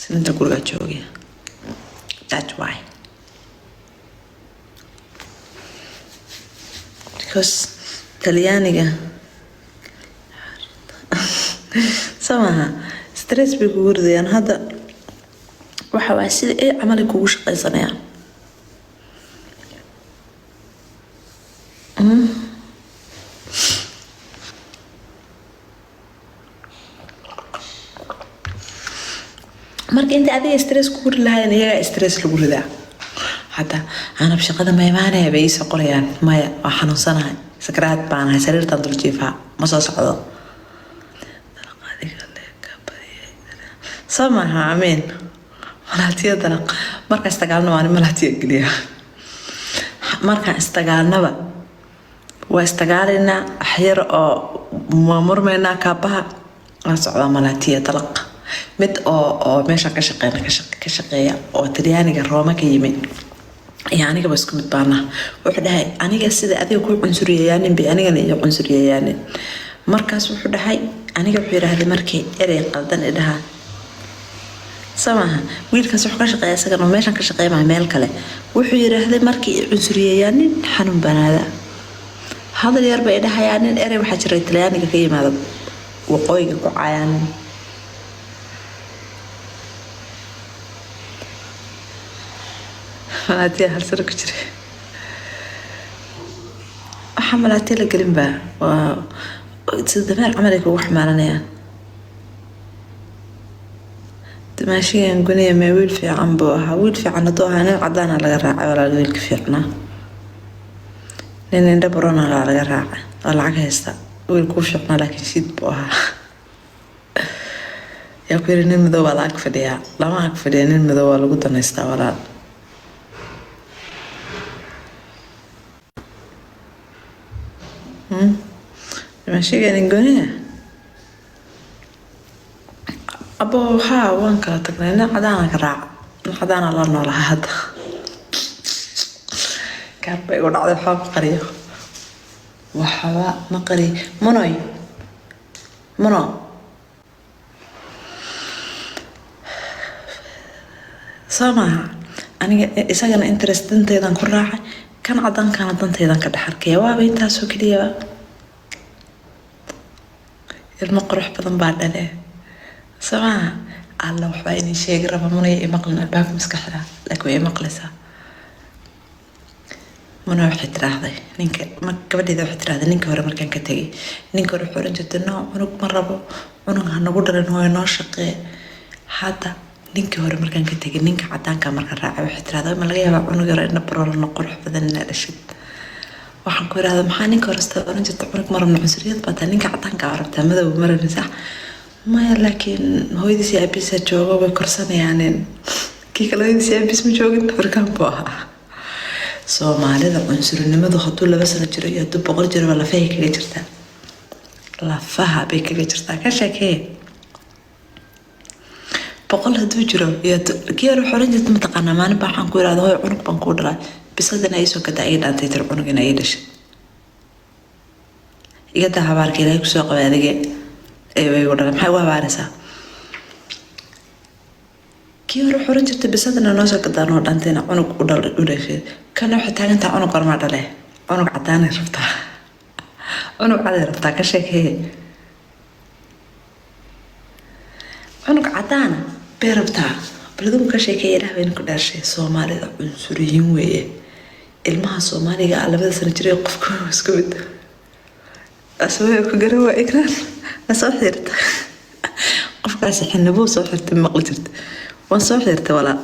Isniinta gurigaa joogaya. That's why, because Talyaaniga soo maaha, stress bay kugu ridayaan. Hadda waxa waa sida ay camalay kugu shaqaysanayaan. Marka inta adiga stress kugu ri lahayn, iyagaa stress lagu ridaa. Hadda anab shaqada ma imaanaya bay iisoo qorayaan. Maya, waa xanuunsanahay, sakraad baanahay, sariirtaan dul jiifaa, ma soo socdo. Adiga le ka badiyay soo maaha. Amiin. Malaatiya dalaq markaan istagaalna waan malaatiya geliya. Markaan istagaalnaba waa istagaalaynaa, waxyar oo murmaynaa, kaabaha waan socdaa, malaatiya dalaq. Mid oo meesha ka shaqeyna ka shaqeeya oo Talyaaniga Rooma ka yimid iyo anigaba isku mid baana. Wuxuu dhahay, aniga sida adiga ku cunsuriyayaanin bay anigana iyo cunsuriyayaanin. Markaas wuxuu dhahay, aniga wuxuu yidhaahday markay erey qaldan i dhahaa. Soo maaha, wiilkaas wuxuu ka shaqeeya isagana meeshan ka shaqeeya maa meel kale. Wuxuu yidhaahday markay i cunsuriyayaanin xanuun banaada, hadal yar bay dhahayaanin. Erey waxaa jira Talyaaniga ka yimaada, waqooyiga ku caayaanin. Malaatiya hal sano ku jira waxaa malaatiya la gelin baa waa sida dameer camal ay kugu xamaalanayaan. Dimaashigan guniya mee wiil fiican buu ahaa. Wiil fiican hadduu ahaa, nin cadaana laga raacay walaal. Wiilka fiicnaa nin indha burana laga raacay oo lacag haysta. Wiil kuu fiicnaa laakiin shiid buu ahaa. Yaa ku yiri nin madow baa la ag fadhiyaa? Lama ag fadhiya nin madow, waa lagu danaystaa walaal. Dimaashigan guniya abo haa, waan kala tagnay. Nin cadaana ka raaca, nin cadaana la noolaha hadda. Gaab bay igu dhacday. Waxba ma qariyo, waxba ma qariyo. Munoy, muno soo maaha. Aniga isagana interest dantaydan ku raacay, kan cadaankana dantaydan ka dhex arkaya. Waaba intaasoo keliyaba. Ilmo qurux badan baa dhale soo maaha. Alla, waxbaa inay sheegi raba. Munaya imaqlin, albaabka maskaxda, laakiin way imaqlaysaa. Muna waxay tiraahday ninka gabadheeda waxay tiraahday, ninka hore markaan ka tegay, ninka hore wuxuu oran jirtay, "No, cunug ma rabo, cunug ha nagu dhalin, hooyo noo shaqee." Hadda ninkii hore markaan ka tegay, ninka cadaanka markaan raacay, waxay tirahdaa, "Ma laga yaabaa cunug yaro indha baroolano qurux badan inaa dhashid?" Waxaan ku irahdaa, "Maxaa ninka hore sida oran jirta, cunug ma rabno, cunsuriyad baa tahay, ninka cadaanka aa rabtaa, madow ma rabin, sax?" "Maya, laakiin hooyadiis iyo aabihiisa joogo, way korsanayaanin." Kii kale hooyadiis iyo aabihiis ma joogin, Afrikaan buu ahaa. Soomaalida cunsurinimadu hadduu 2 sano jiro iyo hadduu 100 jiroba lafahay kaga jirtaa, lafaha bay kaga jirtaa. Ka sheekee, 100 hadduu jiro iyo kii hore wuxuu oran jirta, mataqaanaa, maalin baa waxaan ku irahda, "Hooyo, cunug baan kuu dhalay." Bisadana ay soo gadaa ii dhaantay tir cunugina ii dhashay. Iga daa habaarka Ilaahay kusoo qabay adige ee igu dhalay, maxay ugu habaaraysaa? Kii hore wuxuu oran jirtay, bisadana noo soo gadaa noo dhantayna cunug u dhal u dhashay. Kana waxay taagantaha, cunug hormaa dhale, cunug cadaanay rabtaa, cunug caday rabtaa. Ka sheekeeye, cunug cadaana bay rabtaa. Bal adigu ka sheekeeya. Ilaah bayna ku dhaarshay, Soomaalida cunsuriyiin weeye. Ilmaha Soomaaliga ah 2da sano jiray qofka waa isku mid. Asawee ku garan waa ikraan ma soo xirta qofkaasi xinibuu soo xirtay, maqli jirta. Waan soo xirtay walaal,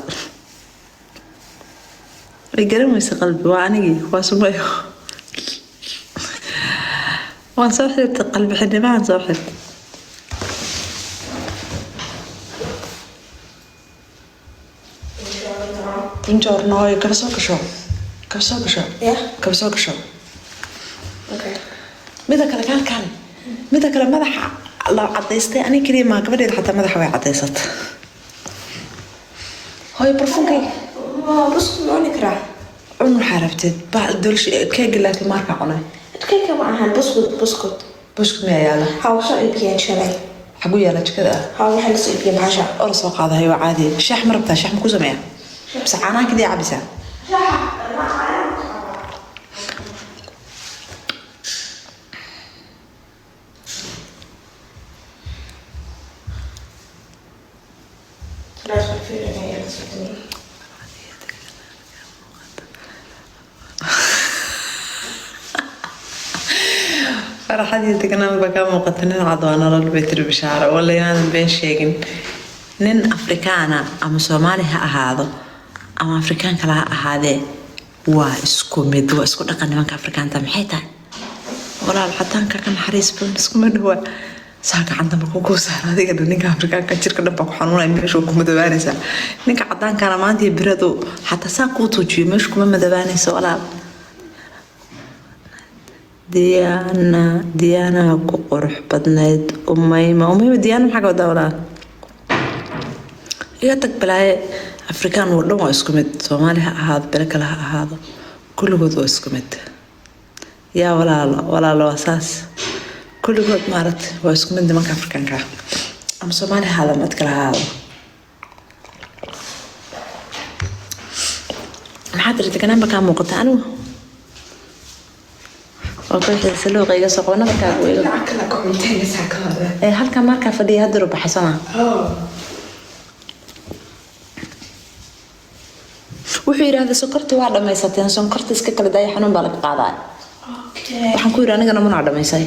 way garan weyse qalbi. Waa anigii, waa Sumayo. Waan soo xirtay qalbi, xinibahan soo xirtay. Buongiorno, hooyo, kaba soo gasho, kaba soo gasho. Yeah? Kaba soo gasho. Okay. Mida kale, kaal kaale, mida kale, madaxa la cadaystay aniga keliya maa, gabadheeda xataa madaxa way cadaysata. Hooyo, barfunkayga. Ma buskud ma cuni karaa? Cun waxaa rabteed ba dolsha keega, laakiin maarkaa cunay. Keega ma ahan, buskud, buskud. Buskud miyaa yaala? Ha, waa soo iibiyeen shalay. Xagu yaala jikada ah? Haa, waxaa la soo iibiyey bahasha. Or soo qaadahay, waa caadi. Shax ma rabtaa? Shax ma ku sameeyaa mise caanaha kaliya cabisaa? Laas fiirinaya la soo iibiyey. Farxad iyo deganaan baa kaa muuqata. Nin cad waa nolol, bay tiri Bishaaro. Walla inaadan been sheegin. Nin Afrikaana ama Soomaali ha ahaado ama Afrikaan kale ha ahaadee, waa isku mid, waa isku dhaqan nimanka Afrikaanta. Maxay tahay, walaal? Cadaanka ka naxariis badan iskuma dhawaa. Saa gacanta markuu kuu saaro adiga dhan, ninka Afrikaanka jirka dhan baa ku xanuunaya, meesha ku madoobaanaysaa. Ninka cadaankana maanta iyo biradu xataa saa kuu tuujiyo, meesha kuma madoobaanayso, walaal. Diana, Diana ku qurux badnayd. Umayma, Umayma, Diana maxaa ka wadaa, walaal? Iga tag balaaye. Afrikaan oo dhan waa isku mid, Soomaali ha ahaado, bele kale ha ahaado, kulligood waa isku mid. Yaa walaalo, walaalo, waa saas. Kulligood maaragtay waa isku mid nimanka Afrikaanka ah, ama Soomaali ha ahaado ama cid kale ha ahaado. Maxaa tiri? Deganaan ba kaa muuqata. Anigu waa ku xiisa luuqa iga soo qabo nabarkaaga iga. Dhinaca kale ka cuntaynaysaa ka wada. Ee halkan markaa fadhiya hadda uu baxay soo. Oh. Wuxuu yidhaahday sonkorta waa dhamaysateen, sonkorta iska kala daaya, xanuun baa laga qaadaa. Okay. Waxaan ku yidhi anigana manaa dhamaysay,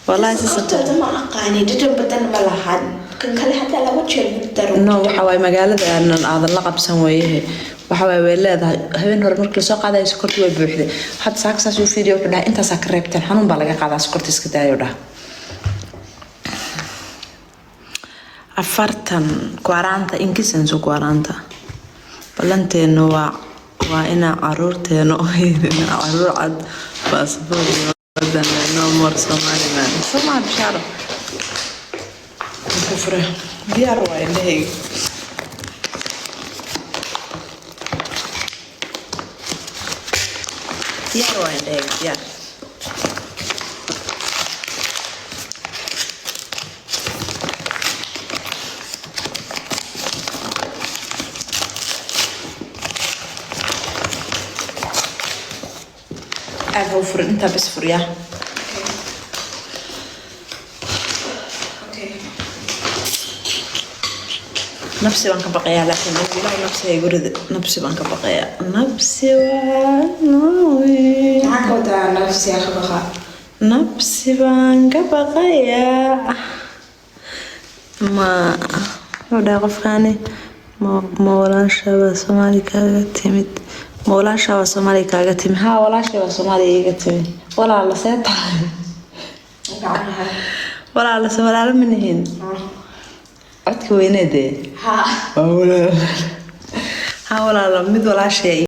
wallahi si Sonkortooda ma aqaani, dhadhan badan ma lahan. Kan kale hataa laba jeer mid daro. No, waxa waaye magaalada aanan aadan la qabsan weeye. Waxa waaye way leedahay. Habeen hore markii lasoo qaadayo sokorta way buuxday. Hadda saaka saas uu fiiriyo, wuxuu dhahay intaasaa ka reebteen, xanuun baa laga qaadaa, sokorta iska daayo dhaha. 40 40 in che senso 40? Ballanteenu waa inaa caruurteena u helin caruur cad baasaboor iyo wadan leh. No more Somaliland. Soo Bishaaro ku fure, diyaar waa indhahayga. Diyaar waa indhahayga, diyaar. Aad ha u furin, intaa bes furyaa. Okay. Nabsi baan ka baqayaa, laakiin anigu Ilaahu nabsi ha igu ridi. Nabsi baan ka baqayaa, nabsi waa Maxaa ka wadaa nafsiga ka baqa? Nabsi baan ka baqayaa. Ma wuxuu dhahay qofkaani, ma walaashaabaa Soomaali kaaga timid? Ma walaashaabaa Soomaali kaaga timid? Haa, walaashay baa Soomaaliya iiga timid. Walaala, see tahay? Gacmaha. Walaala, se walaalo ma nihin? Codka weyneedee. Ha. Waa walaalo. Haa walaalo, mid walaashay.